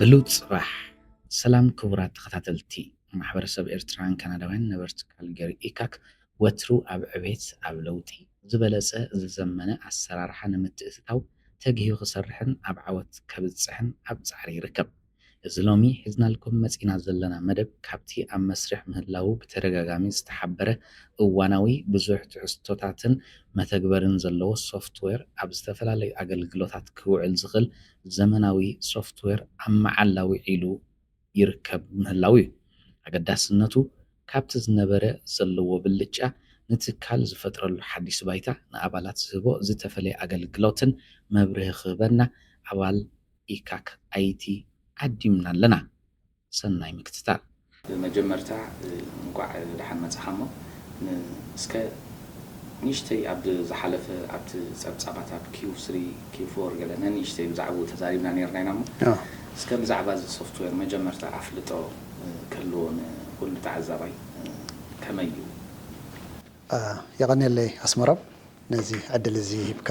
ብሉጽ ጽባሕ። ሰላም ክቡራት ተኸታተልቲ ማሕበረሰብ ኤርትራውያን ካናዳውያን ነበርቲ ካልገሪ ኢካክ፣ ወትሩ ኣብ ዕቤት፣ ኣብ ለውጢ፣ ዝበለጸ ዝዘመነ ኣሰራርሓ ንምትእትታው ተግሂዩ ክሰርሕን ኣብ ዓወት ከብጽሕን ኣብ ጻዕሪ ይርከብ። እዚ ሎሚ ሒዝናልኩም መጺና ዘለና መደብ ካብቲ ኣብ መስርሕ ምህላዉ ብተደጋጋሚ ዝተሓበረ እዋናዊ ብዙሕ ትሕዝቶታትን መተግበርን ዘለዎ ሶፍትዌር ኣብ ዝተፈላለዩ ኣገልግሎታት ክውዕል ዝኽእል ዘመናዊ ሶፍትዌር ኣብ መዓላ ውዒሉ ይርከብ ምህላዉ እዩ። ኣገዳስነቱ ካብቲ ዝነበረ ዘለዎ ብልጫ ንትካል ዝፈጥረሉ ሓዲስ ባይታ ንኣባላት ዝህቦ ዝተፈለየ ኣገልግሎትን መብርሂ ክህበና ኣባል ኢካክ ኣይቲ ዓዲምና ኣለና። ሰናይ ምክትታል። ብመጀመርታ እንቋዕ ደሓን መጻኻ እሞ እስከ ንእሽተይ ኣብ ዝሓለፈ ኣብቲ ጸብጻባት ኣብ ኪው ስሪ ኪው ፎር ገለ ንእሽተይ ብዛዕባኡ ተዛሪብና ነርና ኢና እሞ እስከ ብዛዕባ እዚ ሶፍትዌር መጀመርታ ኣፍልጦ ክህልዎ ንኹሉ ተዓዛባይ ከመይ እዩ? የቐንየለይ ኣስመሮም ነዚ ዕድል እዚ ሂብካ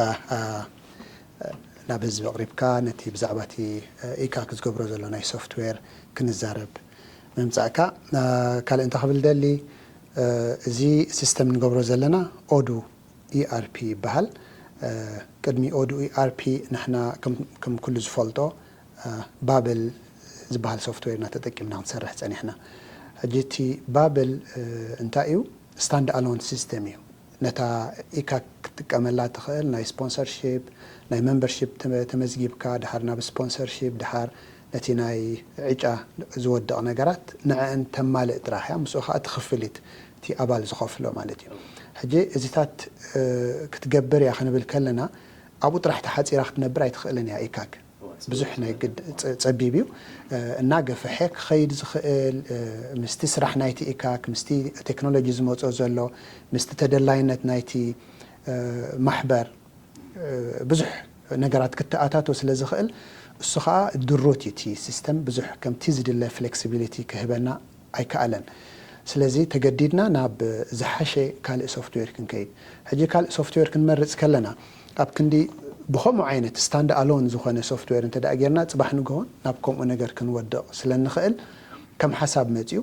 ናብ ህዝቢ ኣቕሪብካ ነቲ ብዛዕባ እቲ ኢካክ ዝገብሮ ዘሎ ናይ ሶፍትዌር ክንዛረብ ምምጻእካ። ካልእ እንታይ ክብል ደሊ እዚ ሲስተም ንገብሮ ዘለና ኦዱ ኢኣርፒ ይበሃል። ቅድሚ ኦዱ ኢኣርፒ ንሕና ከም ኩሉ ዝፈልጦ ባብል ዝበሃል ሶፍትዌር ኢና ተጠቂምና ክንሰርሕ ጸኒሕና። ሕጂ እቲ ባብል እንታይ እዩ? ስታንድ ኣሎን ሲስተም እዩ። ነታ ኢካክ ክትጥቀመላ ትኽእል ናይ ስፖንሰርሺፕ ናይ መምበርሺፕ ተመዝጊብካ ድሓር ናብ ስፖንሰርሺፕ ድሓር ነቲ ናይ ዕጫ ዝወድቕ ነገራት ንዐአን ተማልእ ጥራሕ እያ። ምስኡ ከዓ ትኽፍል እቲ ኣባል ዝኸፍሎ ማለት እዩ። ሕጂ እዚታት ክትገብር እያ ክንብል ከለና ኣብኡ ጥራሕ ተሓፂራ ክትነብር ኣይትኽእልን እያ ኢካክ። ብዙሕ ናይ ግድ ፀቢብ እዩ። እናገፈሐ ክኸይድ ዝኽእል ምስቲ ስራሕ ናይቲ ኢካክ ምስቲ ቴክኖሎጂ ዝመፅኦ ዘሎ ምስቲ ተደላይነት ናይቲ ማሕበር ብዙሕ ነገራት ክተኣታቶ ስለ ዝኽእል እሱ ከዓ ድሩት እዩ። እቲ ሲስተም ብዙሕ ከምቲ ዝድለ ፍሌክሲቢሊቲ ክህበና ኣይከኣለን። ስለዚ ተገዲድና ናብ ዝሓሸ ካልእ ሶፍትዌር ክንከይድ። ሕጂ ካልእ ሶፍትዌር ክንመርፅ ከለና ኣብ ክንዲ ብኸምኡ ዓይነት ስታንድ ኣሎን ዝኾነ ሶፍትዌር እንተ ደኣ ጌርና ፅባሕ ንግሆ ናብ ከምኡ ነገር ክንወድቕ ስለ ንኽእል ከም ሓሳብ መፂኡ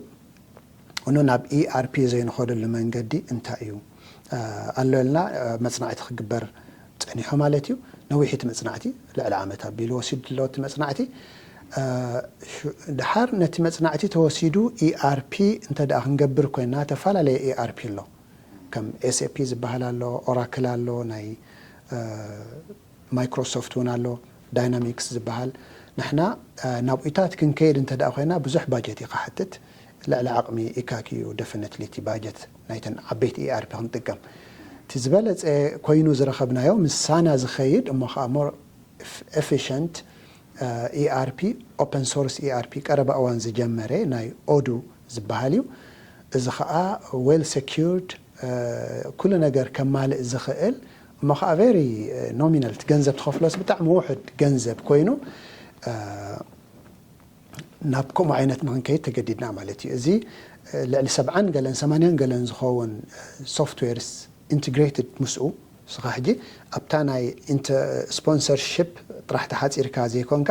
እኖ ናብ ኢኣርፒ ዘይንኸደሉ መንገዲ እንታይ እዩ? ኣሎ ኢልና መፅናዕቲ ክግበር ፀኒሑ ማለት እዩ። ነዊሕ እቲ መፅናዕቲ ልዕሊ ዓመት ኣቢሉ ወሲዱ ኣሎ እቲ መፅናዕቲ። ድሓር ነቲ መፅናዕቲ ተወሲዱ ኢኣርፒ እንተ ደኣ ክንገብር ኮይና ተፈላለየ ኢኣርፒ ኣሎ። ከም ኤስኤፒ ዝበሃል ኣሎ፣ ኦራክል ኣሎ፣ ናይ ማይክሮሶፍት እውን ኣሎ፣ ዳይናሚክስ ዝበሃል። ንሕና ናብኡታት ክንከይድ እንተ ደኣ ኮይና ብዙሕ ባጀት እዩ ክሓትት። ልዕሊ ዓቕሚ ኢካክ እዩ ደፍነትሊ እቲ ባጀት ናይተን ዓበይቲ ኢኣርፒ ክንጥቀም። እቲ ዝበለፀ ኮይኑ ዝረኸብናዮ ምሳና ዝኸይድ እሞ ከዓ ሞር ኤፊሽንት ኢኣርፒ ኦፐን ሶርስ ኢኣርፒ ቀረባ እዋን ዝጀመረ ናይ ኦዱ ዝበሃል እዩ። እዚ ከዓ ዌል ሴኪርድ ኩሉ ነገር ከማልእ ዝኽእል እሞ ከዓ ቨሪ ኖሚናል እቲ ገንዘብ ትኸፍሎስ ብጣዕሚ ውሑድ ገንዘብ ኮይኑ ናብ ከምኡ ዓይነት ንክንከይድ ተገዲድና ማለት እዩ። እዚ ልዕሊ ሰብዓን ገለን ሰማንያን ገለን ዝኸውን ሶፍትዌርስ ኢንትግሬትድ ምስኡ ንስኻ ሕጂ ኣብታ ናይ ስፖንሰርሽፕ ጥራሕ ተሓፂርካ ዘይኮንካ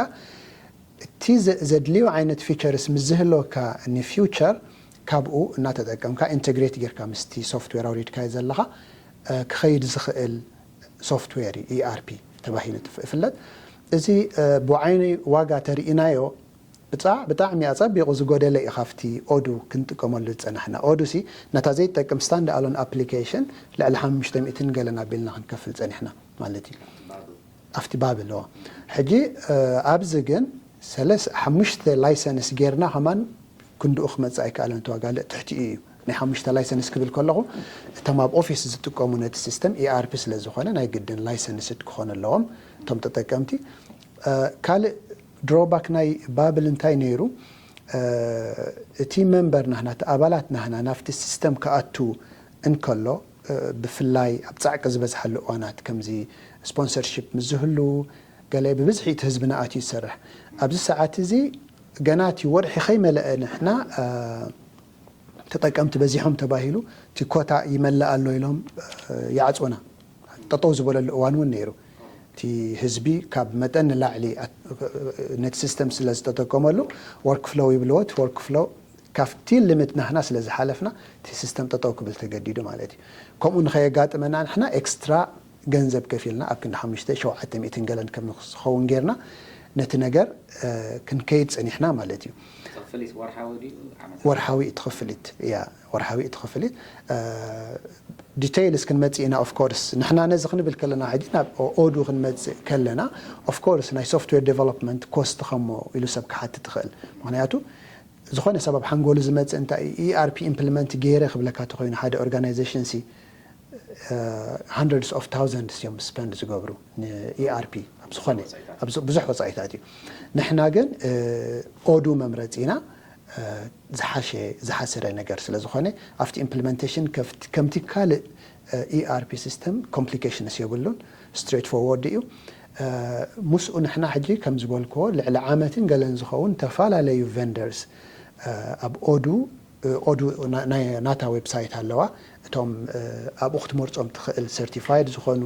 እቲ ዘድልዩ ዓይነት ፊቸርስ ምስ ዝህልወካ ንፊውቸር ካብኡ እናተጠቀምካ ኢንተግሬት ጌርካ ምስቲ ሶፍትዌር ኣውሪድካዮ ዘለኻ ክኸይድ ዝኽእል ሶፍትዌር እዩ ኢኣርፒ ተባሂሉ ይፍለጥ። እዚ ብዓይኒ ዋጋ ተርኢናዮ ብጣዕ ብጣዕሚ ኣጸቢቑ ዝጎደለ እዩ ካብቲ ኦዱ ክንጥቀመሉ ዝጸናሕና። ኦዱ ሲ ነታ ዘይትጠቅም ስታንድ ኣሎን ኣፕሊኬሽን ልዕሊ ሓሙሽተ ሚእትን ገለን ኣቢልና ክንከፍል ጸኒሕና ማለት እዩ። ኣብቲ ባብል ዋ ሕጂ ኣብዚ ግን ሰለስ ሓሙሽተ ላይሰንስ ጌርና ከማን ክንድኡ ክመጽእ ኣይከኣለን። እቲ ዋጋ ልዕ ትሕቲኡ እዩ። ናይ ሓሙሽተ ላይሰንስ ክብል ከለኹ እቶም ኣብ ኦፊስ ዝጥቀሙ ነቲ ሲስተም ኢኣርፒ ስለ ዝኾነ ናይ ግድን ላይሰንስድ ክኾኑ ኣለዎም እቶም ተጠቀምቲ። ካልእ ድሮባክ ናይ ባብል እንታይ ነይሩ? እቲ መንበር ናህና እቲ ኣባላት ናህና ናብቲ ሲስተም ክኣቱ እንከሎ ብፍላይ ኣብ ጻዕቂ ዝበዝሓሉ እዋናት ከምዚ ስፖንሰርሺፕ ምስ ዝህሉ ገለ ብብዝሒ እቲ ህዝብና ኣትዩ ዝሰርሕ ኣብዚ ሰዓት እዚ ገና እቲ ወርሒ ከይመለአ ንሕና ተጠቀምቲ በዚሖም ተባሂሉ እቲ ኮታ ይመልእ ኣሎ ኢሎም ይዓፅውና። ጠጠው ዝበለሉ እዋን እውን ነይሩ። እቲ ህዝቢ ካብ መጠን ንላዕሊ ነቲ ሲስተም ስለ ዝተጠቀመሉ ወርክ ፍሎው ይብልዎ። እቲ ወርክ ፍሎው ካብቲ ልምድ ናህና ስለ ዝሓለፍና እቲ ሲስተም ጠጠው ክብል ተገዲዱ ማለት እዩ። ከምኡ ንኸየጋጥመና ንሕና ኤክስትራ ገንዘብ ከፊልና ኣብ ክንዲ ሓሙሽተ ሸውዓተ ሚእትን ገለን ከም ዝኸውን ጌርና ነቲ ነገር ክንከይድ ጸኒሕና ማለት እዩ። ወርሓዊ እቲ ክፍሊት ያ ወርሓዊ እቲ ክፍሊት ዲቴይልስ ክንመጽእ ኢና። ኦፍ ኮርስ ንሕና ነዚ ክንብል ከለና ሕጂ ናብ ኦዱ ክንመጽእ ከለና ኦፍ ኮርስ ናይ ሶፍትዌር ዴቨሎፕመንት ኮስት ከሞ ኢሉ ሰብ ክሓትት ይኽእል። ምክንያቱ ዝኾነ ሰብ ኣብ ሓንጎሉ ዝመጽእ እንታይ ኢኣርፒ ኢምፕሊመንት ገይረ ክብለካ ተኮይኑ ሓደ ኦርጋናይዜሽን ሲ hundreds of thousands እዮም ስፐንድ ዝገብሩ ንኢኣርፒ ኣብ ዝኾነ ብዙሕ ወፃኢታት እዩ። ንሕና ግን ኦዱ መምረፂና ዝሓሸ ዝሓሰረ ነገር ስለ ዝኾነ ኣብቲ ኢምፕሊመንቴሽን ከምቲ ካልእ ኢኣርፒ ሲስተም ኮምፕሊኬሽንስ የብሉን። ስትሬት ፎርወርድ እዩ። ምስኡ ንሕና ሕጂ ከም ዝበልክዎ ልዕሊ ዓመትን ገለን ዝኸውን ተፈላለዩ ቨንደርስ ኣብ ኦዱ ኦዱ ናታ ዌብሳይት ኣለዋ። እቶም ኣብኡ ክትመርፆም ትኽእል ሰርቲፋይድ ዝኾኑ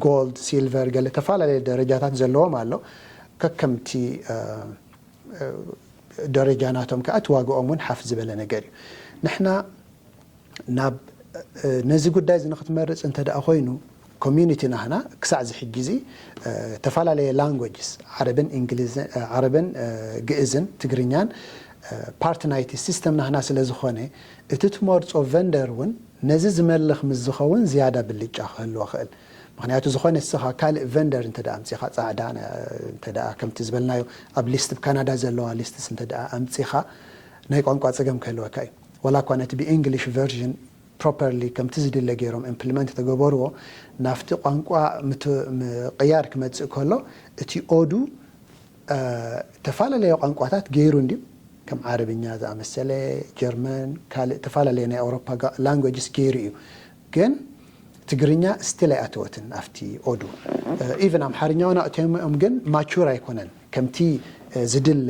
ጎልድ፣ ሲልቨር ገለ ተፈላለየ ደረጃታት ዘለዎም ኣሎ። ከከምቲ ደረጃ ናቶም ከዓ እቲ ዋግኦም እውን ሓፍ ዝበለ ነገር እዩ። ንሕና ናብ ነዚ ጉዳይ እዚ ንክትመርፅ እንተ ደኣ ኮይኑ ኮሚዩኒቲ ናህና ክሳዕ እዚ ሕጂ እዚ ተፈላለየ ላንጉጅስ ዓረብን እንግሊዝን ዓረብን ግእዝን ትግርኛን ፓርት ናይቲ ሲስተም ናህና ስለ ዝኾነ እቲ ትመርፆ ቨንደር እውን ነዚ ዝመልኽ ምስ ዝኸውን ዝያዳ ብልጫ ክህልዎ ክእል። ምክንያቱ ዝኾነ ንስኻ ካልእ ቨንደር እንተ ደኣ ኣምፂኻ ፃዕዳ እንተ ደኣ ከምቲ ዝበልናዮ ኣብ ሊስት ብካናዳ ዘለዋ ሊስትስ እንተ ደኣ ኣምፂኻ ናይ ቋንቋ ፀገም ክህልወካ እዩ። ዋላ እኳ ነቲ ብእንግሊሽ ቨርዥን ፕሮፐርሊ ከምቲ ዝድለ ገይሮም ኢምፕሊመንት ተገበርዎ ናብቲ ቋንቋ ምቅያር ክመፅእ ከሎ እቲ ኦዱ ተፈላለየ ቋንቋታት ገይሩ እንድዩ ከም ዓረብኛ ዝኣመሰለ ጀርመን ካልእ ተፈላለየ ናይ ኣውሮፓ ላንጉጅስ ገይሩ እዩ። ግን ትግርኛ ስቲል ኣይኣተወትን ኣብቲ ኦዱ። ኢቨን ኣምሓርኛ እውን ኣእተዮም ግን ማቹር ኣይኮነን ከምቲ ዝድለ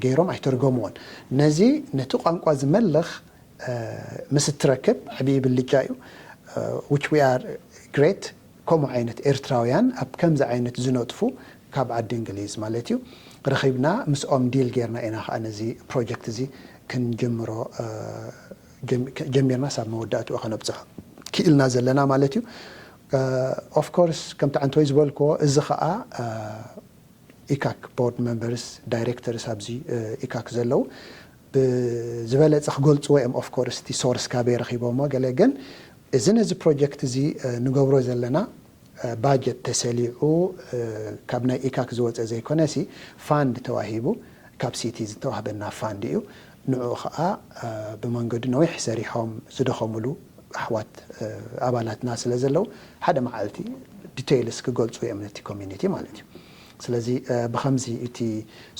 ገይሮም ኣይተርገምዎን። ነዚ ነቲ ቋንቋ ዝመልኽ ምስ እትረክብ ዓብዪ ብልጫ እዩ። Which we are great። ከምኡ ዓይነት ኤርትራውያን ኣብ ከምዚ ዓይነት ዝነጥፉ ካብ ዓዲ እንግሊዝ ማለት እዩ ረኺብና ምስኦም ዲል ጌርና ኢና ከዓ ነዚ ፕሮጀክት እዚ ክንጀምሮ ጀሚርና ሳብ መወዳእትኡ ከነብፅሖ ክኢልና ዘለና ማለት እዩ። ኦፍ ኮርስ ከምቲ ዓንተወይ ዝበልክዎ እዚ ከዓ ኢካክ ቦርድ መምበርስ ዳይሬክተርስ ኣብዚ ኢካክ ዘለዉ ብዝበለፀ ክገልፅዎ እዮም። ኦፍ ኮርስ እቲ ሶርስ ካበይ ረኪቦሞ ገለ ግን እዚ ነዚ ፕሮጀክት እዚ ንገብሮ ዘለና ባጀት ተሰሊዑ ካብ ናይ ኢካክ ዝወፀ ዘይኮነሲ ፋንድ ተዋሂቡ ካብ ሲቲ ዝተዋህበና ፋንድ እዩ። ንዑ ከዓ ብመንገዱ ነዊሕ ሰሪሖም ዝደኸሙሉ ኣሕዋት ኣባላትና ስለ ዘለዉ ሓደ መዓልቲ ዲቴይልስ ክገልፁ እዮም ነቲ ኮሚኒቲ ማለት እዩ። ስለዚ ብከምዚ እቲ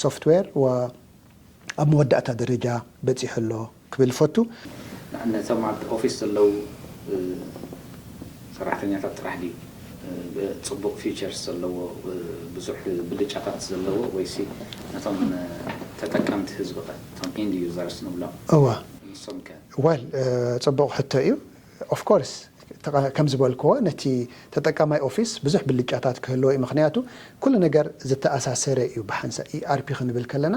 ሶፍትዌር ኣብ መወዳእታ ደረጃ በፂሑ ኣሎ ክብል ይፈቱ። ነቶም ኣብ ኦፊስ ዘለዉ ሰራሕተኛታት ጥራሕ ድዩ ፅቡቕ ፊቸርስ ዘለዎ ብዙሕ ብልጫታት ዘለዎ ወይሲ ነቶም ተጠቀምቲ ህዝቢ ከ እቶም ኢንድ ዩዘርስ ንብሎም እዋ ንሶም ከ ወል ፅቡቕ ሕቶ እዩ። ኦፍኮርስ ከም ዝበልክዎ ነቲ ተጠቃማይ ኦፊስ ብዙሕ ብልጫታት ክህልዎ እዩ። ምክንያቱ ኩሉ ነገር ዝተኣሳሰረ እዩ። ብሓንሳእ ኢኣርፒ ክንብል ከለና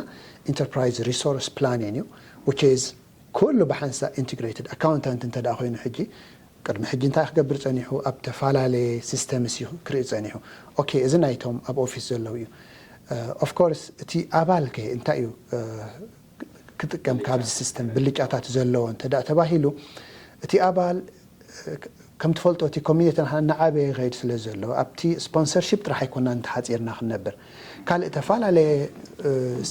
ኢንተርፕራይዝ ሪሶርስ ፕላኒን እዩ። Which is ኩሉ ብሓንሳእ ኢንትግሬትድ ኣካውንታንት እንተ ደኣ ኮይኑ ሕጂ ቅድሚ ሕጂ እንታይ ክገብር ጸኒሑ ኣብ ተፈላለየ ሲስተምስ እዩ ክርኢ ጸኒሑ። ኦኬ እዚ ናይቶም ኣብ ኦፊስ ዘለዉ እዩ። ኦፍኮርስ እቲ ኣባል ከ እንታይ እዩ ክጥቀም ካብዚ ሲስተም ብልጫታት ዘለዎ እንተ ደኣ ተባሂሉ እቲ ኣባል ከም ትፈልጦ እቲ ኮሚኒቲ እናዓበየ ይኸይድ ስለ ዘሎ ኣብቲ ስፖንሰርሺፕ ጥራሕ ኣይኮናን ተሓፂርና ክንነብር ካልእ ተፈላለየ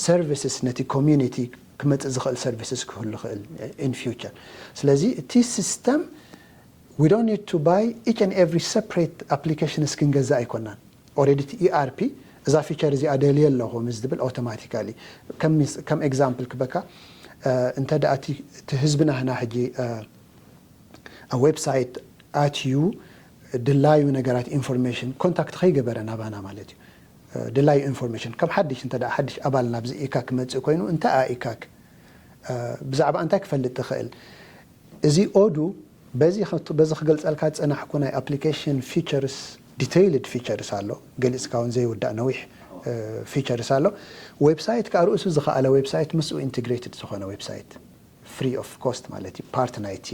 ሰርቪስስ ነቲ ኮሚኒቲ ክመፅእ ዝኽእል ሰርቪስስ ክህሉ ይኽእል in future። ስለዚ እቲ ሲስተም we don't need to buy each and every separate applications ክንገዛእ ኣይኮናን። Already እቲ ኢኣርፒ እዛ ፊቸር እዚኣ ደልየ ኣለኹ ምስ ዝብል ኣውቶማቲካሊ ከም ኤግዛምፕል ክበካ እንተ ደኣ እቲ ህዝብና ህና ሕጂ ኣብ ዌብሳይት ኣትዩ ድላዩ ነገራት ኢንፎርሜሽን ኮንታክት ከይገበረ ናባና ማለት እዩ። ድላዩ ኢንፎርሜሽን ከም ሓድሽ እንተ ሓድሽ ኣባል ናብዚ ኢካክ ክመፅእ ኮይኑ እንታይ ኣ ኢካክ ብዛዕባ እንታይ ክፈልጥ ትኽእል? እዚ ኦዱ በዚ በዚ ክገልፀልካ ዝፀናሕኩ ናይ ኣፕሊኬሽን ፊቸርስ detailed features ኣሎ፣ ገሊጽካ እውን ዘይውዳእ ነዊሕ features ኣሎ። ዌብሳይት ከዓ ርእሱ ዝኸኣለ ዌብሳይት ምስኡ integrated ዝኾነ ዌብሳይት free of cost ማለት እዩ። ፓርት ናይቲ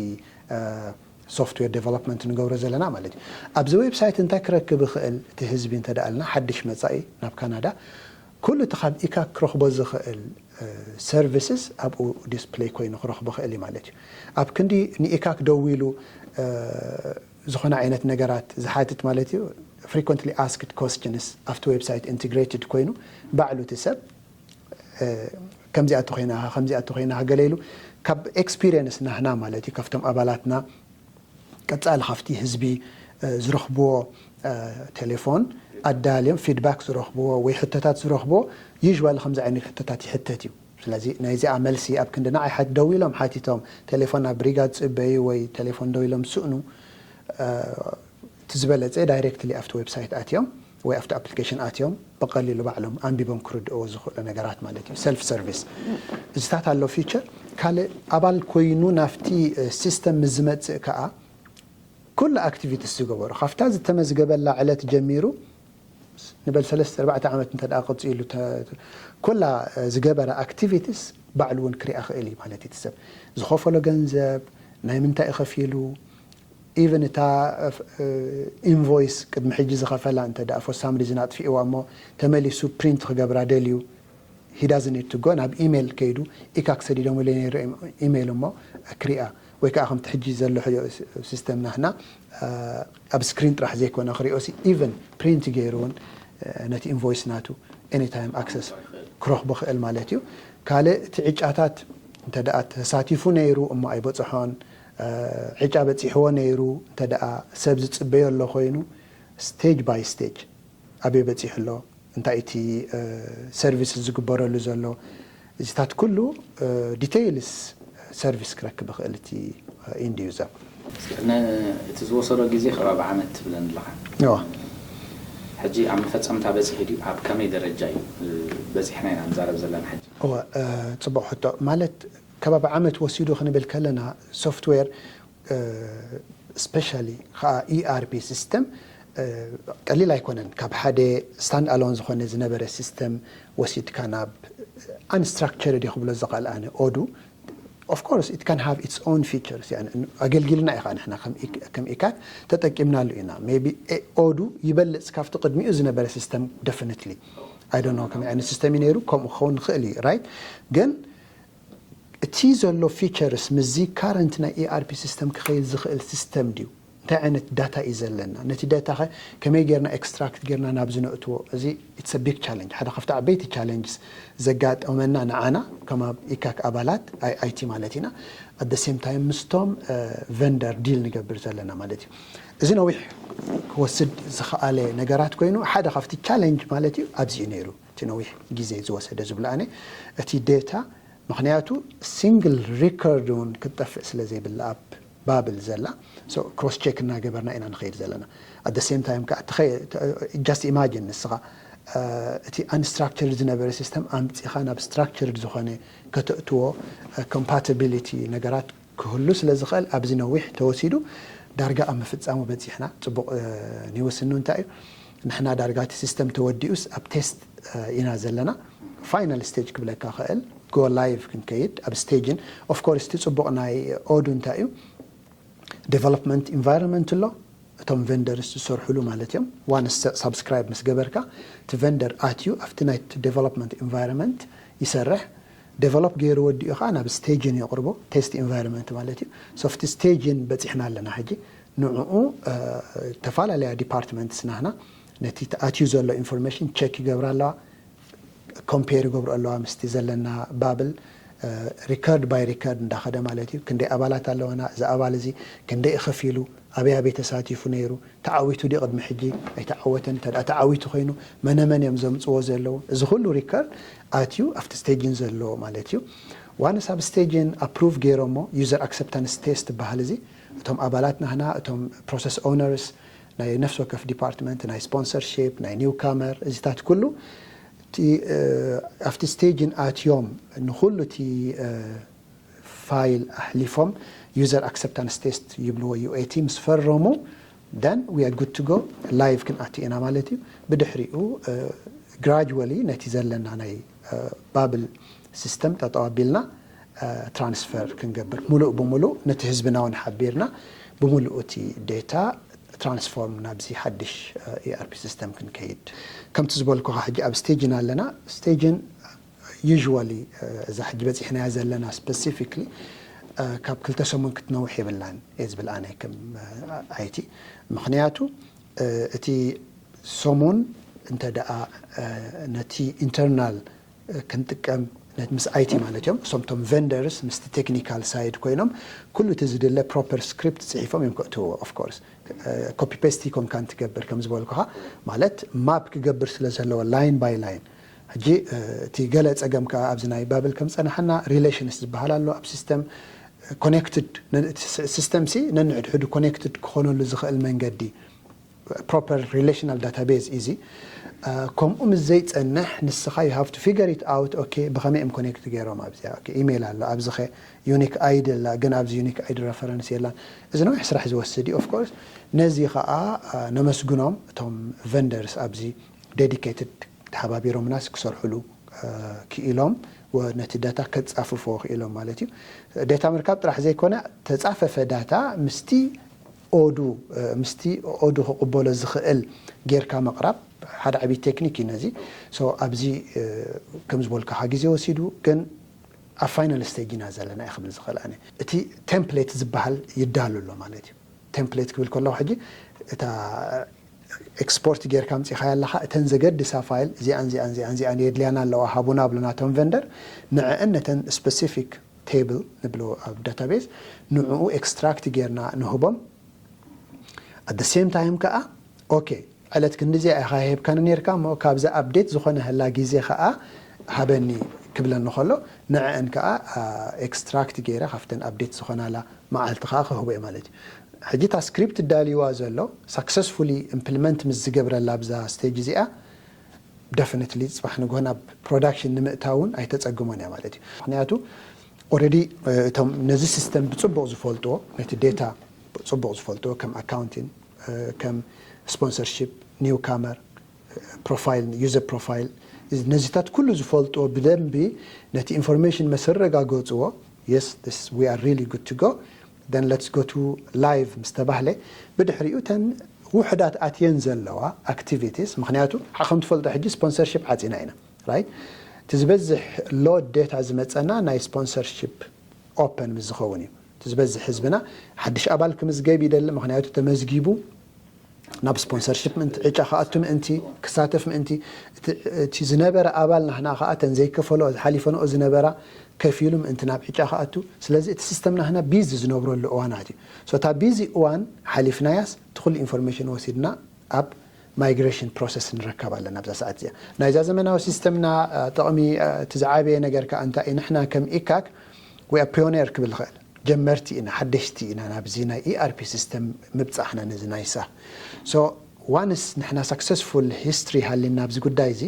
software development ንገብሮ ዘለና ማለት እዩ። ኣብዚ ዌብሳይት እንታይ ክረክብ ይኽእል እቲ ህዝቢ እንተ ደኣ ኣልና ሓድሽ መጻኢ ናብ ካናዳ ኩሉ እቲ ካብ ኢካክ ክረኽቦ ዝኽእል services ኣብኡ display ኮይኑ ክረኽቦ ይኽእል እዩ ማለት እዩ። ኣብ ክንዲ ንኢካክ ደዊሉ ዝኾነ ዓይነት ነገራት ዝሓትት ማለት እዩ። Frequently asked questions ኣብቲ ዌብሳይት integrated ኮይኑ ባዕሉ እቲ ሰብ ከምዚኣ ተኮይና ከምዚኣ ተኮይና ገለ ኢሉ ካብ experience ናህና ማለት እዩ ካብቶም ኣባላትና ቀጻሊ ካብቲ ህዝቢ ዝረኽብዎ ቴሌፎን ኣዳልዮም feedback ዝረኽብዎ ወይ ሕቶታት ዝረኽብዎ usually ከምዚ ዓይነት ሕቶታት ይሕተት እዩ። ስለዚ ናይዚኣ መልሲ ኣብ ክንዲ ንዓይ ሓት ደው ኢሎም ሓቲቶም ቴሌፎን ኣብ ሪጋ ዝጽበዩ ወይ ቴሌፎን ደው ኢሎም ዝስእኑ እቲ ዝበለጸ directly ኣብቲ ዌብሳይት ኣትዮም ወይ ኣብቲ ኣፕሊኬሽን ኣትዮም ብቐሊሉ ባዕሎም ኣንቢቦም ክርድእዎ ዝኽእሉ ነገራት ማለት እዩ። Self service እዚታት ኣሎ feature ካልእ ኣባል ኮይኑ ናብቲ system ምስ ዝመጽእ ከኣ ኩሉ activities ዝገበሩ ካብታ ዝተመዝገበላ ዕለት ጀሚሩ ንበል ሰለስተ ኣርባዕተ ዓመት እንተ ደኣ ቀጺሉ ኩላ ዝገበረ activities ባዕሉ እውን ክሪኣ ክእል እዩ ማለት እዩ። ሰብ ዝኸፈሎ ገንዘብ ናይ ምንታይ እዩ ከፊሉ even እታ invoice ቅድሚ ሕጂ ዝኸፈላ እንተ ደኣ for some reason ኣጥፊእዋ እሞ ተመሊሱ print ክገብራ ደልዩ he doesn't need to go ናብ ኢሜል ከይዱ ኢካክ ሰዲዶምሉ ነይሩ ኢሜል እሞ ክሪኣ ወይ ከዓ ከምቲ ሕጂ ዘሎ system ናህና ኣብ screen ጥራሕ ዘይኮነ ክሪኦ ሲ even print ገይሩ እውን ነቲ invoice ናቱ anytime access ክረኽቦ ክእል ማለት እዩ። ካልእ እቲ ዕጫታት እንተ ደኣ ተሳቲፉ ነይሩ እሞ ኣይበፅሖን ዕጫ በፂሕዎ ነይሩ እንተ ደኣ ሰብ ዝፅበዮ ኣሎ ኮይኑ stage by stage ኣበይ በፂሑ ኣሎ እንታይ እቲ service ዝግበረሉ ዘሎ እዚታት ኩሉ details service ክረክብ ይኽእል እቲ end user። እቲ ዝወሰዶ ግዜ ከባቢ ዓመት ትብለን ኣለኻ። ሕጂ ኣብ መፈጸምታ በጺሑ ድዩ? ኣብ ከመይ ደረጃ እዩ በጺሕና ኢና ንዛረብ ዘለና ሕጂ? እወ፣ ጽቡቕ ሕቶ። ማለት ከባቢ ዓመት ወሲዱ ክንብል ከለና software specially ከዓ ERP system ቀሊል ኣይኮነን። ካብ ሓደ stand alone ዝኾነ ዝነበረ system ወሲድካ ናብ unstructured እየ ክብሎ ዝኽእል ኣነ ኦዱ Of course it can have its own features ኣገልጊልና እዩ ከዓ ንሕና ከም ኢካት ተጠቂምናሉ ኢና maybe ኦዱ ይበልፅ ካብቲ ቅድሚኡ ዝነበረ system definitely I don't know ከመይ ዓይነት system እዩ ነይሩ ከምኡ ክኸውን ይኽእል እዩ right ግን እቲ ዘሎ features ምስዚ current ናይ ERP system ክኸይድ ዝኽእል system ድዩ እንታይ ዓይነት data እዩ ዘለና ነቲ data ኸ ከመይ ጌርና extract ጌርና ናብዚ ነእትዎ እዚ it's a big challenge ሓደ ካብቲ ዓበይቲ challenges ዘጋጠመና ንዓና ከም ኣብ ኢካክ ኣባላት IT ማለት ኢና at the same time ምስቶም vendor deal ንገብር ዘለና ማለት እዩ እዚ ነዊሕ ክወስድ ዝኸኣለ ነገራት ኮይኑ ሓደ ካብቲ challenge ማለት እዩ ኣብዚ እዩ ነይሩ እቲ ነዊሕ ግዜ ዝወሰደ ዝብሎ ኣነ እቲ data ምኽንያቱ single record እውን ክትጠፍእ ስለ ዘይብላ ኣብ ባብል ዘላ cross check እናገበርና ኢና ንኸይድ ዘለና at the same time ከዓ just imagine ንስኻ እቲ unstructured ዝነበረ system ኣምፂኻ ናብ structured ዝኾነ ከተእትዎ compatibility ነገራት ክህሉ ስለ ዝኽእል ኣብዚ ነዊሕ ተወሲዱ ዳርጋ ኣብ ምፍፃሙ በፂሕና ፅቡቕ ኒውስኑ እንታይ እዩ ንሕና ዳርጋ እቲ system ተወዲኡስ ኣብ test ኢና ዘለና final stage ክብለካ ክእል go live ክንከይድ ኣብ stage ን of course እቲ ፅቡቕ ናይ ኦዱ እንታይ እዩ development environment ኣሎ እቶም vendors ዝሰርሕሉ ማለት እዮም once subscribe ምስ ገበርካ እቲ vendor ኣትዩ ኣብቲ ናይ development environment ይሰርሕ develop ገይሩ ወዲኡ ከዓ ናብ stage ን የቕርቦ test environment ማለት እዩ so ኣብቲ stage ን በፂሕና ኣለና ሕጂ ንዕኡ ዝተፈላለያ departments ናህና ነቲ ኣትዩ ዘሎ information check ይገብራ ኣለዋ compare ይገብሩ ኣለዋ ምስቲ ዘለና ባብል record by record እንዳኸደ ማለት እዩ ክንደይ ኣባላት ኣለዋና እዚ ኣባል እዚ ክንደይ ከፊሉ ኣበይ ኣበይ ተሳቲፉ ነይሩ ተዓዊቱ ድዩ ቅድሚ ሕጂ ኣይተዓወተን እንተ ተዓዊቱ ኮይኑ መነመን እዮም ዘምፅዎ ዘለዉ እዚ ኩሉ record ኣትዩ ኣብቲ stage ን ዘሎ ማለት እዩ once ኣብ stage ን approve ገይሮሞ user acceptance test ዝበሃል እዚ እቶም ኣባላት ናህና እቶም process owners ናይ ነፍሲ ወከፍ department ናይ sponsorship ናይ newcomer እዚታት ኩሉ ኣብቲ stage ን ኣትዮም ንኩሉ እቲ file ኣሕሊፎም user acceptance test ይብልዎ UAT ምስ ፈረሙ then we are good to go, live ክንኣቱ ኢና ማለት እዩ። ብድሕሪኡ gradually ነቲ ዘለና ናይ ባብል ሲስተም ጠጠው ኣቢልና ትራንስፈር ክንገብር፣ ሙሉእ ብሙሉእ ነቲ ህዝብና እውን ሓቢርና ብሙሉእ እቲ ዴታ ትራንስፎርም ናብዚ ሓድሽ ERP ሲስተም ክንከይድ። ከምቲ ዝበልኩኻ ሕጂ ኣብ ስቴጅን ኣለና። ስቴጅን usually እዛ ሕጂ በፂሕናያ ዘለና ስፐሲፊክሊ ካብ ክልተ ሰሙን ክትነውሕ የብላን እየ ዝብል ኣነ ከም ኣይቲ። ምኽንያቱ እቲ ሰሙን እንተ ደኣ ነቲ ኢንተርናል ክንጥቀም፣ ምስ ኣይቲ ማለት እዮም፣ እሶም ቶም ቨንደርስ ምስቲ ቴክኒካል ሳይድ ኮይኖም ኩሉ እቲ ዝድለ ፕሮፐር ስክሪፕት ፅሒፎም እዮም ከእትውዎ። ኦፍኮርስ ኮፒ ፔስት ኮንካን ትገብር ከም ዝበልኩኻ፣ ማለት ማፕ ክገብር ስለ ዘለዎ ላይን ባይ ላይን። ሕጂ እቲ ገለ ፀገም ከዓ ኣብዚ ናይ ባብል ከም ፀናሓና ሪሌሽንስ ዝበሃል ኣሎ ኣብ ሲስተም ኮኔክትድ። ሲስተም ሲ ነንሕድሕዱ ኮኔክትድ ክኾነሉ ዝኽእል መንገዲ ፕሮፐር ሪሌሽናል ዳታቤዝ ኢዚ። ከምኡ ምስ ዘይፀንሕ ንስኻ you have to figure it out። ኦኬ፣ ብኸመይ እዮም ኮኔክት ገይሮም ኣብዚኣ? ኦኬ፣ ኢሜይል ኣሎ፣ ኣብዚ ኸ ዩኒክ ኣይዲ ኣላ፣ ግን ኣብዚ ዩኒክ ኣይዲ ረፈረንስ የላን። እዚ ነዊሕ ስራሕ ዝወስድ እዩ። ኦፍኮርስ ነዚ ኸዓ ነመስግኖም እቶም ቨንደርስ ኣብዚ ዴዲኬትድ ተሓባቢሮምናስ ክሰርሕሉ ክኢሎም፣ ነቲ ዳታ ከፃፍፎ ክኢሎም ማለት እዩ። ዴታ ምርካብ ጥራሕ ዘይኮነ ተፃፈፈ ዳታ ምስቲ ኦዱ ምስቲ ኦዱ ክቕበሎ ዝኽእል ጌርካ ምቕራብ ሓደ ዓብዪ ቴክኒክ እዩ ነዚ። ሶ ኣብዚ ከም ዝበልኩኻ ግዜ ወሲዱ፣ ግን ኣብ ፋይናል ስቴጅ ኢና ዘለና እየ ክብል ዝኽእል ኣነ። እቲ ቴምፕሌት ዝበሃል ይዳሎ ኣሎ ማለት እዩ። ቴምፕሌት ክብል ከለኹ ሕጂ እታ ኤክስፖርት ጌርካ ኣምፂኻያ ኣለኻ፣ እተን ዘገድሳ ፋይል እዚኣን እዚኣን እዚኣን እዚኣን የድልያና ኣለዋ ሃቡና ብሉና እቶም ቨንደር። ንዕአን ነተን ስፐሲፊክ ቴብል ንብሎ ኣብ ዳታቤዝ ንዕኡ ኤክስትራክት ጌርና ንህቦም። ኣት ሴም ታይም ከዓ ኦኬ፣ ዕለት ክንዲዚኣ ኢኻ ሂብካኒ ነርካ እሞ ካብዛ ኣፕዴት ዝኾነ ህላ ግዜ ከዓ ሃበኒ ክብለኒ ከሎ ንዕአን ከዓ ኤክስትራክት ገይረ ካብተን ኣፕዴት ዝኾናላ መዓልቲ ከዓ ክህቦ እየ ማለት እዩ። ሕጂ እታ ስክሪፕት ዳልይዋ ዘሎ ሳክሰስፉሊ ኢምፕሊመንት ምስ ዝገብረላ ኣብዛ ስቴጅ እዚኣ ደፍኒትሊ ፅባሕ ንግሆ ናብ ፕሮዳክሽን ንምእታውን ኣይተፀግሞን እያ ማለት እዩ። ምክንያቱ ኦረዲ እቶም ነዚ ሲስተም ብፅቡቅ ዝፈልጥዎ፣ ነቲ ዴታ ብፅቡቅ ዝፈልጥዎ ከም ኣካውንቲን ከም ስፖንሰርሺፕ ኒው ካመር ፕሮፋይል ዩዘር ፕሮፋይል ነዚታት ኩሉ ዝፈልጥዎ ብደንቢ ነቲ ኢንፎርሜሽን መሰረጋገፅዎ yes this we are really good to go then let's go to live ምስ ተባህለ ብድሕሪኡ ተን ውሕዳት ኣትየን ዘለዋ ኣክቲቪቲስ ምክንያቱ ሓኸም ትፈልጦ ሕጂ ስፖንሰርሽፕ ዓፂና ኢና ራይት እቲ ዝበዝሕ ሎድ ዴታ ዝመፀና ናይ ስፖንሰርሽፕ ኦፐን ምስ ዝኸውን እዩ እቲ ዝበዝሕ ህዝብና ሓድሽ ኣባል ክምዝገብ ይደሊ ምክንያቱ ተመዝጊቡ ናብ ስፖንሰርሽፕ ምእንቲ ዕጫ ክኣቱ ምእንቲ ክሳተፍ ምእንቲ እቲ ዝነበረ ኣባል ናህና ከዓ ተን ዘይከፈሎ ዝሓሊፈንኦ ዝነበራ ከፊሉ ምእንቲ ናብ ዕጫ ክኣቱ ስለዚ እቲ ሲስተም ናህና ቢዚ ዝነብረሉ እዋናት እዩ እታ ቢዚ እዋን ሓሊፍናያስ እቲ ኩሉ ኢንፎርሜሽን ወሲድና ኣብ ማይግሬሽን ፕሮሰስ ንረከብ ኣለና ኣብዛ ሰዓት እዚኣ ናይዛ ዘመናዊ ሲስተምና ጥቕሚ እቲ ዝዓበየ ነገር ከዓ እንታይ እዩ ንሕና ከም ኢካክ ወይ ፒዮኔር ክብል ይኽእል ጀመርቲ ኢና ሓደሽቲ ኢና ናብዚ ናይ ኢኣርፒ ሲስተም ምብፃሕና ነዚ ናይ ሳህ so once ንሕና successful history ሃሊና ኣብዚ ጉዳይ እዚ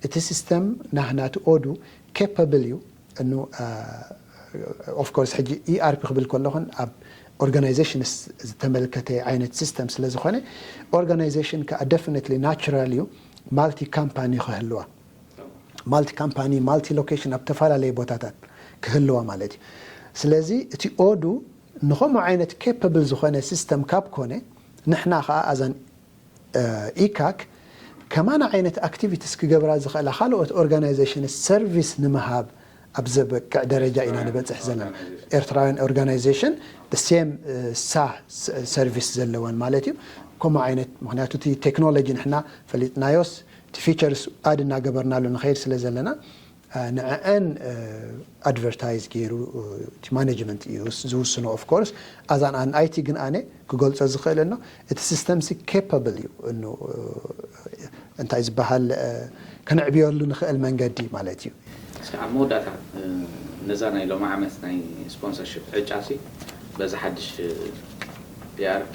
እቲ ሲስተም ናህና እቲ ኦዱ capable እዩ እኑ of course ሕጂ ኢኣርፒ ክብል ከለኹን ኣብ organization ዝተመልከተ ዓይነት ሲስተም ስለ ዝኾነ organization ከዓ definitely natural እዩ multi company ክህልዋ multi company multi location ኣብ ተፈላለየ ቦታታት ክህልዋ ማለት እዩ ስለዚ እቲ ኦዱ ንኸምኡ ዓይነት capable ዝኾነ ሲስተም ካብ ኮነ ንሕና ከዓ ኣዛን ኢካክ ከማና ዓይነት ኣክቲቪቲስ ክገብራ ዝኽእላ ካልኦት organization service ንምሃብ ኣብ ዘበቅዕ ደረጃ ኢና ንበፅሕ ዘለና ኤርትራውያን organization same ሳህ service ዘለወን ማለት እዩ ከምኡ ዓይነት ምክንያቱ እቲ ቴክኖሎጂ ንሕና ፈሊጥናዮስ እቲ features add እናገበርናሉ ንኸይድ ስለ ዘለና ንዕአን ኣድቨርታይዝ ገይሩ እቲ ማኔጅመንት እዩ ዝውስኖ of course ኣዛን ኣን ኣይቲ ግን ኣነ ክገልፆ ዝኽእል ኖ እቲ system ሲ capable እዩ እኑ እንታይ ዝበሃል ከነዕብየሉ ንኽእል መንገዲ ማለት እዩ እስከ ኣብ መወዳእታ ነዛ ናይ ሎሚ ዓመት ናይ ስፖንሰርሽፕ ዕጫ ሲ በዚ ሓድሽ ERP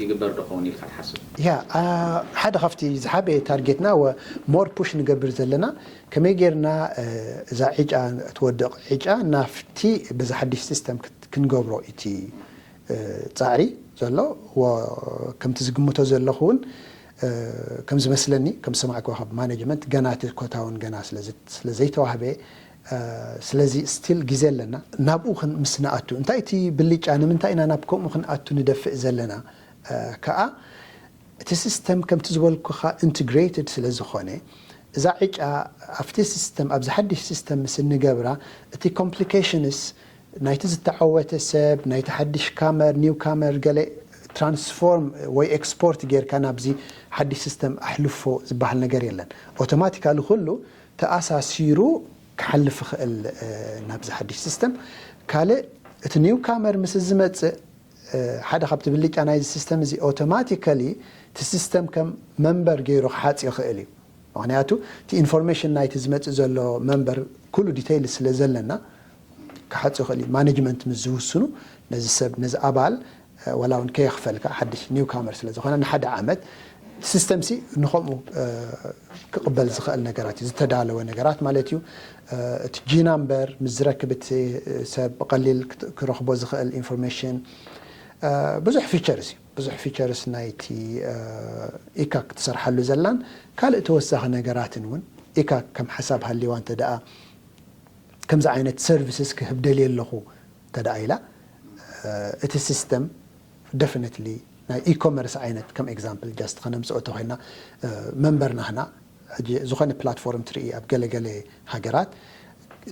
ይግበር ዶ ኸውን ኢልካ ትሓስብ? ያ ሓደ ካብቲ ዝሓበየ ታርጌትና more push ንገብር ዘለና ከመይ ጌርና እዛ ዕጫ ትወድቕ ዕጫ ናፍቲ በዚ ሓድሽ ሲስተም ክንገብሮ እቲ ፃዕሪ ዘሎ። ከምቲ ዝግምቶ ዘለኹ እውን ከም ዝመስለኒ፣ ከም ዝሰማዕክዎ ካብ ማኔጅመንት፣ ገና እቲ ኮታ እውን ገና ስለ ዘይተዋህበ፣ ስለዚ ስቲል ግዜ ኣለና። ናብኡ ምስ ንኣቱ፣ እንታይ እቲ ብልጫ፣ ንምንታይ ኢና ናብ ከምኡ ክንኣቱ ንደፍእ ዘለና ከዓ፣ እቲ ሲስተም ከምቲ ዝበልኩኻ ኢንትግሬትድ ስለ ዝኾነ፣ እዛ ዕጫ ኣብቲ ሲስተም፣ ኣብዚ ሓድሽ ሲስተም ምስ እንገብራ፣ እቲ ኮምፕሊኬሽንስ ናይቲ ዝተዓወተ ሰብ፣ ናይቲ ሓድሽ ካመር፣ ኒው ካመር፣ ገለ ትራንስፎርም ወይ ኤክስፖርት ጌርካ ናብዚ ሓድሽ ሲስተም ኣሕልፎ ዝበሃል ነገር የለን። ኦቶማቲካሊ ኩሉ ተኣሳሲሩ ክሓልፍ ይኽእል ናብዚ ሓድሽ ሲስተም። ካልእ፣ እቲ ኒው ካመር ምስ ዝመጽእ፣ ሓደ ካብቲ ብልጫ ናይዚ ሲስተም እዚ፣ ኦቶማቲካሊ እቲ ሲስተም ከም መንበር ገይሩ ክሓጽ ይኽእል እዩ። ምኽንያቱ እቲ ኢንፎርሜሽን ናይቲ ዝመጽእ ዘሎ መንበር ኩሉ ዲቴይል ስለ ዘለና ክሓጽ ይኽእል እዩ። ማኔጅመንት ምስ ዝውስኑ፣ ነዚ ሰብ፣ ነዚ ኣባል፣ ዋላ እውን ከየኽፈልካ፣ ሓድሽ ኒው ካመር ስለ ዝኾነ፣ ንሓደ ዓመት፣ እቲ ሲስተም ሲ ንኸምኡ ክቕበል ዝኽእል ነገራት እዩ፣ ዝተዳለወ ነገራት ማለት እዩ። እቲ ጂ ናምበር ምስ ዝረክብ፣ እቲ ሰብ ብቐሊል ክረኽቦ ዝኽእል ኢንፎርሜሽን፣ ብዙሕ ፊቸርስ እዩ። ብዙሕ ፊቸርስ ናይቲ ኢካክ ትሰርሓሉ ዘላን ካልእ ተወሳኺ ነገራትን እውን፣ ኢካክ ከም ሓሳብ ሃልይዋ እንተ ደኣ ከምዚ ዓይነት ሰርቪስስ ክህብ ደልየ ኣለኹ እንተ ደኣ ኢላ፣ እቲ ሲስተም ደፍነትሊ ናይ ኢኮመርስ ዓይነት፣ ከም ኤግዛምፕል ጃስት ከነምጽኦ እንተኾይና፣ መንበር ናህና፣ ሕጂ ዝኾነ ፕላትፎርም ትርኢ፣ ኣብ ገለገለ ሃገራት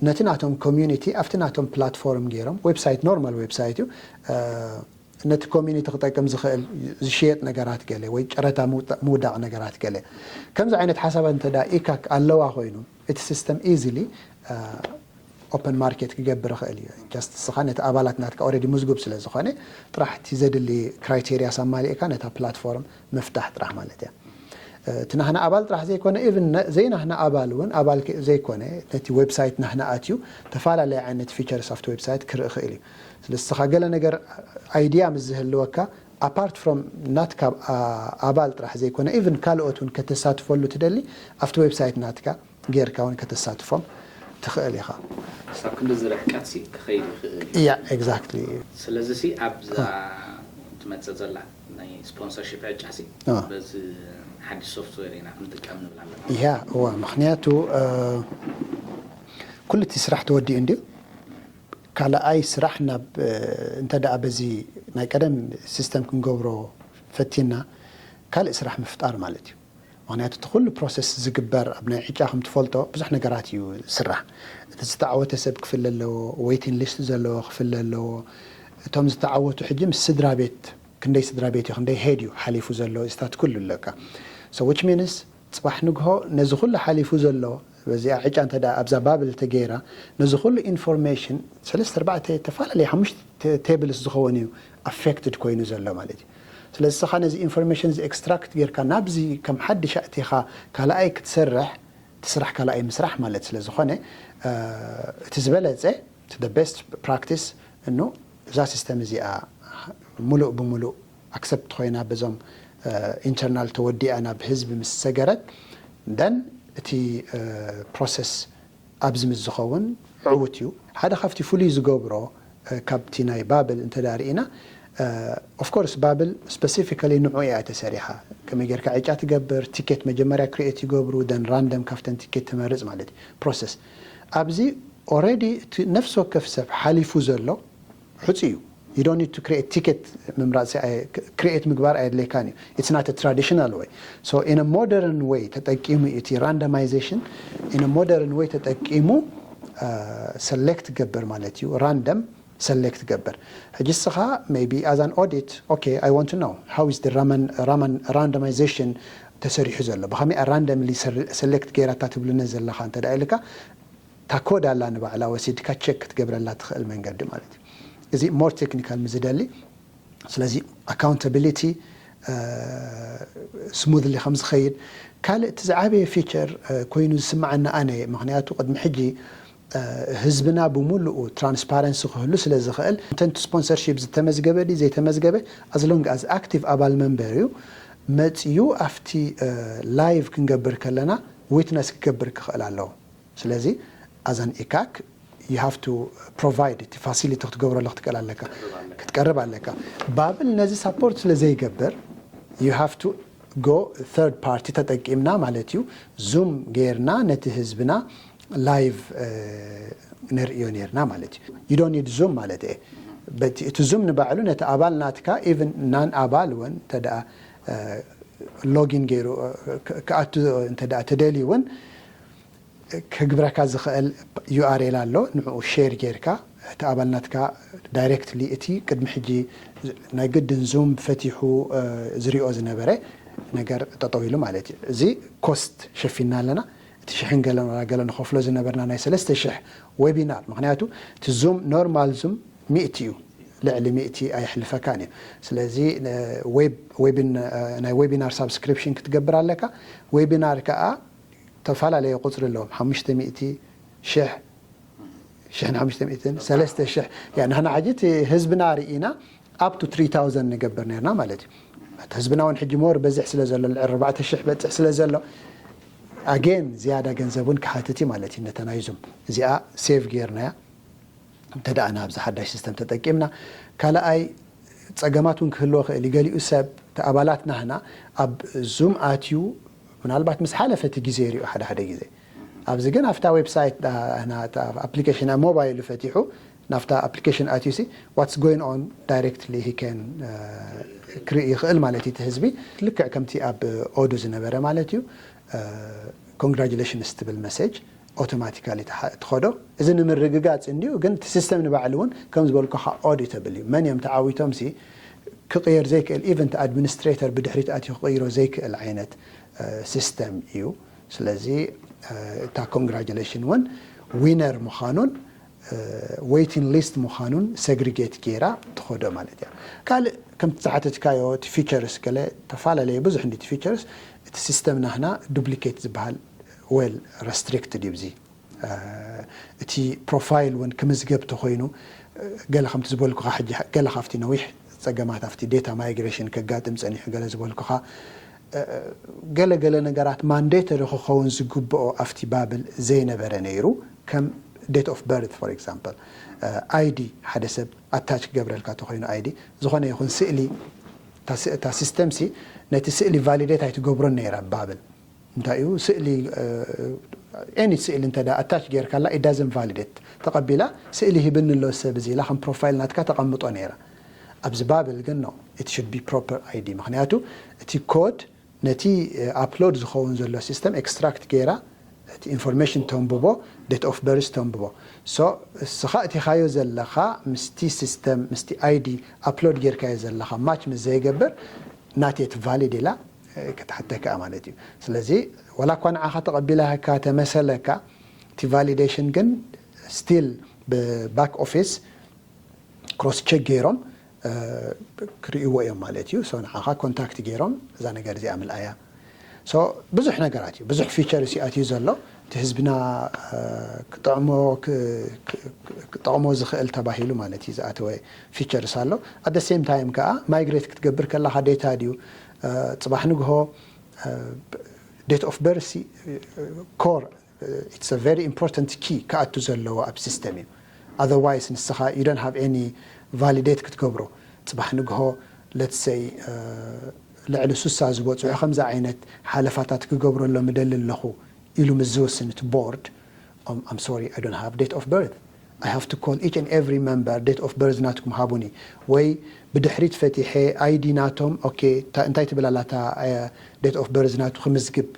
ነቲ ናቶም ኮሚዩኒቲ ኣብቲ ናቶም ፕላትፎርም ገይሮም፣ ዌብሳይት፣ ኖርማል ዌብሳይት እዩ፣ ነቲ ኮሚዩኒቲ ክጠቅም ዝኽእል ዝሽየጥ ነገራት ገለ ወይ ጨረታ ምውጣ-፣ ምውዳቕ ነገራት ገለ፣ ከምዚ ዓይነት ሓሳባት እንተ ደኣ ኢካክ ኣለዋ ኮይኑ፣ እቲ ሲስተም ኢዚሊ ኦፐን ማርኬት ክገብር ይኽእል እዩ። ጃስት ንስኻ ነቲ ኣባላት ናትካ ኦልሬዲ ምዝጉብ ስለ ዝኾነ፣ ጥራሕ እቲ ዘድሊ ክራይቴሪያስ ኣማሊእካ ነታ ፕላትፎርም ምፍታሕ ጥራሕ ማለት እያ። እቲ ናህና ኣባል ጥራሕ ዘይኮነ፣ ኢቭን ነ-፣ ዘይናህና ኣባል እውን፣ ኣባል ከ-፣ ዘይኮነ፣ ነቲ ዌብሳይት ናህና ኣትዩ ተፈላለየ ዓይነት ፊቸርስ ኣብቲ ዌብሳይት ክርኢ ይኽእል እዩ። ስለዚ ንስኻ ገለ ነገር፣ ኣይድያ ምስ ዝህልወካ፣ ኣፓርት ፍሮም ናትካ ኣ-፣ ኣባል ጥራሕ ዘይኮነ፣ ኢቭን ካልኦት እውን ከተሳትፈሉ ትደሊ፣ ኣብቲ ዌብሳይት ናትካ ጌርካ እውን ከተሳትፎም ትኽእል ኢኻ። ክሳብ ክንድዚ ርሕቀት ሲ ክኸይድ ይኽእል እዩ። ያ፣ ኤግዛክትሊ። ስለዚ ሲ ኣብዛ ትመጽእ ዘላ ናይ ስፖንሰርሺፕ ዕጫ ሲ፣ አ። በዚ ሓድሽ ሶፍትዌር ኢና ክንጥቀም ንብል ኣለና። ያ፣ እዋ፣ ምኽንያቱ፣ እ፣ ኩሉ እቲ ስራሕ ተወዲኡ እንድዩ። ካልኣይ ስራሕ ናብ፣ እ፣ እንተ ደኣ በዚ ናይ ቀደም ሲስተም ክንገብሮ ፈቲና፣ ካልእ ስራሕ ምፍጣር ማለት እዩ። ምኽንያቱ እቲ ኩሉ ፕሮሰስ ዝግበር ኣብ ናይ ዕጫ ከም ትፈልጦ ብዙሕ ነገራት እዩ ዝስራሕ። እቲ ዝተዓወተ ሰብ ክፍለ ኣለዎ፣ ዌይቲንግ ሊስት ዘለዎ ክፍለ ኣለዎ። እቶም ዝተዓወቱ ሕጂ ምስ ስድራ ቤት፣ ክንደይ ስድራ ቤት እዩ፣ ክንደይ ሄድ እዩ ሓሊፉ ዘሎ፣ ስታት ኩሉ ኣለካ። So which means ጽባሕ ንግሆ ነዚ ኩሉ ሓሊፉ ዘሎ፣ በዚኣ ዕጫ እንተ ደኣ ኣብዛ ባብል ተገይራ፣ ነዚ ኩሉ ኢንፎርሜሽን፣ ሰለስተ ኣርባዕተ ተፈላለየ ሓሙሽተ ቴ-፣ ቴብልስ ዝኸውን እዩ ኣፌክትድ ኮይኑ ዘሎ ማለት እዩ። ስለዚ ንስኻ ነዚ ኢንፎርሜሽን እዚ ኤክስትራክት ጌርካ ናብዚ ከም ሓድሽ ኣእቲኻ ካልኣይ ክትሰርሕ፣ እቲ ስራሕ ካልኣይ ምስራሕ ማለት ስለ ዝኾነ፣ እ፣ እቲ ዝበለጸ፣ እቲ the best practice እኑ እዛ ሲስተም እዚኣ ምሉእ ብምሉእ ኣክሰፕት ኮይና በዞም፣ እ፣ ኢንተርናል ተወዲኣ ናብ ህዝቢ ምስ ሰገረት፣ ደን እቲ፣ እ፣ ፕሮሰስ ኣብዚ ምስ ዝኸውን ዕዉት እዩ። ሓደ ካብቲ ፍሉይ ዝገብሮ፣ እ፣ ካብቲ ናይ ባብል እንተ ደኣ ርኢና፣ እ፣ ኦፍ ኮርስ ባብል ስፐሲፊካሊ ንዑ እያ ተሰሪሓ። ከመይ ጌርካ ዕጫ ትገብር፣ ቲኬት መጀመርያ ክሪኤት ይገብሩ፣ ደን ራንደም ካብተን ቲኬት ትመርጽ ማለት እዩ። ፕሮሰስ ኣብዚ ኦልሬዲ እቲ ነፍሲ ወከፍ ሰብ ሓሊፉ ዘሎ ሕጹ እዩ። You don't need to create ticket ምምራጽ፣ ኣይ-፣ ክሪኤት ምግባር ኣየድልየካን እዩ። It's not a traditional way. So in a modern way ተጠቂሙ እዩ እቲ ራንደማይዜሽን፣ in a modern way ተጠቂሙ፣ እ፣ ሰሌክት ገብር ማለት እዩ። ራንደም ሰሌክት ገብር። ሕጂ ንስኻ maybe as an audit፣ okay, I want to know how is the raman-, raman-, randomization ተሰሪሑ ዘሎ። ብኸመይ ራንደምሊ ሰር-፣ ሰሌክት ገይራታ ትብልኒ ዘለኻ እንተ ደኣ ኢልካ፣ እታ ኮድ ኣላ ንባዕላ ወሲድካ ቸክ ክትገብረላ ትኽእል መንገዲ ማለት እዩ። እዚ ሞር ቴክኒካል ምስ ዝደሊ፣ ስለዚ ኣካውንታቢሊቲ፣ እ፣ ስሙዝሊ ከም ዝኸይድ፣ ካልእ እቲ ዝዓበየ ፊቸር፣ እ፣ ኮይኑ ዝስምዓኒ ኣነ፣ ምኽንያቱ ቅድሚ ሕጂ፣ እ፣ ህዝብና ብምሉኡ ትራንስፓረንሲ ክህሉ ስለ ዝኽእል፣ ኮንተንት ስፖንሰርሺፕ ዝተመዝገበ ድዩ ዘይተመዝገበ፣ as long as ኣክቲቭ ኣባል መንበር እዩ፣ መጽዩ ኣብቲ፣ እ፣ ላይቭ ክንገብር ከለና ዊትነስ ክገብር ክኽእል ኣለዎ። ስለዚ ኣዛን ኢካክ you have to provide እቲ facility ክትገብረሉ ክትቀል ኣለካ ክትቀርብ ኣለካ። ባብል ነዚ support ስለ ዘይገብር you have to go third party ተጠቂምና ማለት እዩ። ዙም ጌርና ነቲ ህዝብና live ነርእዮ ነርና ማለት እዩ። You don't need Zoom ማለት እየ። እቲ ዙም ንባዕሉ ነቲ ኣባል ናትካ even non ኣባል እውን እንተ login ገይሩ ክኣቱ እንተ ተደልዩ እውን ክግብረካ ዝኽእል URL ኣሎ። ንኡ share ጌርካ እቲ ኣባል ናትካ directly እቲ ቅድሚ ሕጂ ናይ ግድን ዙም ፈቲሑ ዝሪኦ ዝነበረ ነገር ጠጠው ኢሉ ማለት እዩ። እዚ cost ሸፊና ኣለና። እቲ ሽሕን ገለን ዋላ ገለ ንኸፍሎ ዝነበርና ናይ ሰለስተ ሽሕ webinar፣ ምኽንያቱ እቲ ዙም normal ዙም ሚእቲ እዩ፣ ልዕሊ ሚእቲ ኣየሕልፈካን እዩ። ስለዚ ናይ webinar subscription ክትገብር ኣለካ። Webinar ከዓ ተፈላለየ ቁፅሪ ኣለዎም፣ ሓሙሽተ ሚእቲ፣ ሽሕ፣ ሽሕን ሓሙሽተ ሚእትን፣ ሰለስተ ሽሕ። ንሕና ሕጂ እቲ ህዝብና ርኢና up to three thousand ንገብር ነርና ማለት እዩ። እቲ ህዝብና እውን ሕጂ more በዝሕ ስለ ዘሎ፣ ልዕሊ ኣርባዕተ ሽሕ በፅሕ ስለ ዘሎ again ዝያዳ ገንዘብ እውን ክሓትት እዩ ማለት እዩ። ነታ ናይ ዙም እዚኣ save ጌርናያ እንተ ደኣ ናብዚ ሓዳሽ system ተጠቂምና። ካልኣይ ፀገማት እውን ክህልዎ ክእል እዩ። ገሊኡ ሰብ እቲ ኣባላት ናህና ኣብ ዙም ኣትዩ ምናልባት ምስ ሓለፈ እቲ ግዜ ይሪኦ ሓደ ሓደ ግዜ። ኣብዚ ግን ኣብታ website application ኣብ mobile ኡ ፈቲሑ ናብታ application ኣትዩ ሲ what's going on directly he can ክርኢ ይኽእል ማለት እዩ። እቲ ህዝቢ ልክዕ ከምቲ ኣብ ኦዱ ዝነበረ ማለት እዩ። Congratulations ትብል message automatically ትኸዶ። እዚ ንምርግጋፅ እንዲዩ፣ ግን እቲ system ንባዕሉ እውን ከም ዝበልኩኻ auditable እዩ። መን እዮም ተዓዊቶም ሲ ክቕየር ዘይክእል፣ even እቲ administrator ብድሕሪት ኣትዩ ክቕይሮ ዘይክእል ዓይነት system እዩ። ስለዚ እታ congratulation እውን winner ምዃኑን waiting list ምዃኑን segregate ጌራ ትኸዶ ማለት እያ። ካልእ ከምቲ ዝሓተትካዮ እቲ features ገለ ተፈላለየ ብዙሕ እንዲ እቲ features፣ እቲ system ናህና duplicate ዝበሃል well restricted እዩ። እዚ እቲ profile እውን ክምዝገብ ተኮይኑ ገለ ከምቲ ዝበልኩኻ ሕጂ ገለ ካብቲ ነዊሕ ፀገማት ኣብቲ data migration ከጋጥም ፀኒሑ ገለ ዝበልኩኻ ገለ ገለ ነገራት mandatory ክኸውን ዝግብኦ ኣብቲ ባብል ዘይነበረ ነይሩ። ከም date of birth for example ID ሓደ ሰብ attach ክገብረልካ ተኮይኑ ID ዝኾነ ይኹን ስእሊ እታ system ሲ ነቲ ስእሊ validate ኣይትገብሮን ነይራ ባብል። እንታይ እዩ ስእሊ any ስእሊ እንተ attach ጌርካላ it doesn't validate ተቐቢላ ስእሊ ሂብኒ ኣሎ ሰብ እዚ ኢላ ከም profile ናትካ ተቐምጦ ነይራ። ኣብዚ ባብል ግን no it should be proper ID ምክንያቱ እቲ code ነቲ upload ዝኸውን ዘሎ system extract ጌራ እቲ information ተንብቦ date of birth ተንብቦ። So እስኻ እቲኻዮ ዘለኻ ምስቲ system ምስቲ ID upload ጌርካዮ ዘለኻ match ምስ ዘይገብር not yet valid ኢላ ክትሓተካ ማለት እዩ። ስለዚ ወላ እኳ ንዓኻ ተቐቢላካ ተመሰለካ እቲ validation ግን still ብ back office cross check ገይሮም ክርእይዎ እዮም ማለት እዩ። So ንዓኻ contact ገይሮም እዛ ነገር እዚኣ ምልኣያ። So ብዙሕ ነገራት እዩ፣ ብዙሕ features እዩ ኣትዩ ዘሎ። እቲ ህዝብና ክጠቕሞ ክጠቕሞ ዝኽእል ተባሂሉ ማለት እዩ ዝኣተወ features ኣሎ። At the same time ከዓ migrate ክትገብር ከለኻ data ድዩ ፅባሕ ንግሆ date of birth core it's a very important key ክኣቱ ዘለዎ ኣብ system እዩ። Otherwise ንስኻ you don't have any validate ክትገብሮ ፅባሕ ንግሆ let's say ልዕሊ ሱሳ ዝበፅሑ ከምዚ ዓይነት ሓለፋታት ክገብረሎም እደሊ ኣለኹ ኢሉ ምስ ዝውስን እቲ board I'm sorry I don't have date of birth I have to call each and every member date of birth ናትኩም ሃቡኒ ወይ ብድሕሪት ፈቲሐ ID ናቶም okay እንታይ ትብል ኣላታ date of birth ናቱ ክምዝግብ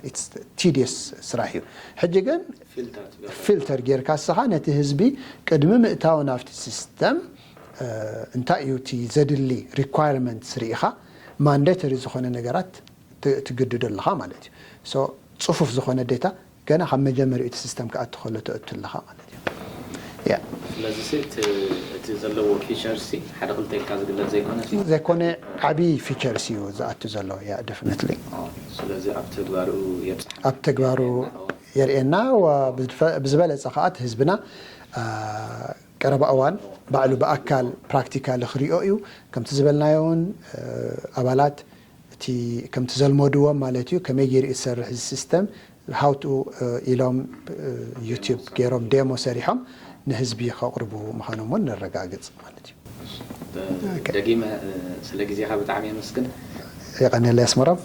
it's tedious ስራሕ እዩ። ሕጂ ግን filter ጌርካ እስኻ ነቲ ህዝቢ ቅድሚ ምእታው ናብቲ system እንታይ እዩ እቲ ዘድሊ requirements ርኢኻ mandatory ዝኾነ ነገራት ትግድዶ ኣለኻ ማለት እዩ። So ፅፉፍ ዝኾነ data ገና ካብ መጀመሪኡ እቲ system ክኣቱ ከሎ ተእቱ ኣለኻ ማለት እዩ። Yeah ስለዚ እቲ ዘለዎ features ሓደ ክልተ ኢልካ ዝግለፅ ዘይኮነ ዘይኮነ ዓብዪ features እዩ ዝኣቱ ዘሎ። Yeah definitely ስለዚ ኣብ ተግባሩ የብፅሓ ኣብ ተግባሩ የርእየና። ብዝበለፀ ከዓ እቲ ህዝብና ቀረባ እዋን ባዕሉ ብኣካል practically ክሪኦ እዩ። ከምቲ ዝበልናዮ እውን ኣባላት እቲ ከምቲ ዘልመድዎም ማለት እዩ ከመይ ገይሩ እዩ ዝሰርሕ እዚ system how to ኢሎም ዩቲዩብ ገይሮም ዴሞ ሰሪሖም ንህዝቢ ከቕርቡ ምዃኖም እውን ነረጋግጽ ማለት እዩ። ደጊመ ስለ ግዜኻ ብጣዕሚ የመስግን። የቐንየለይ ኣስመሮም።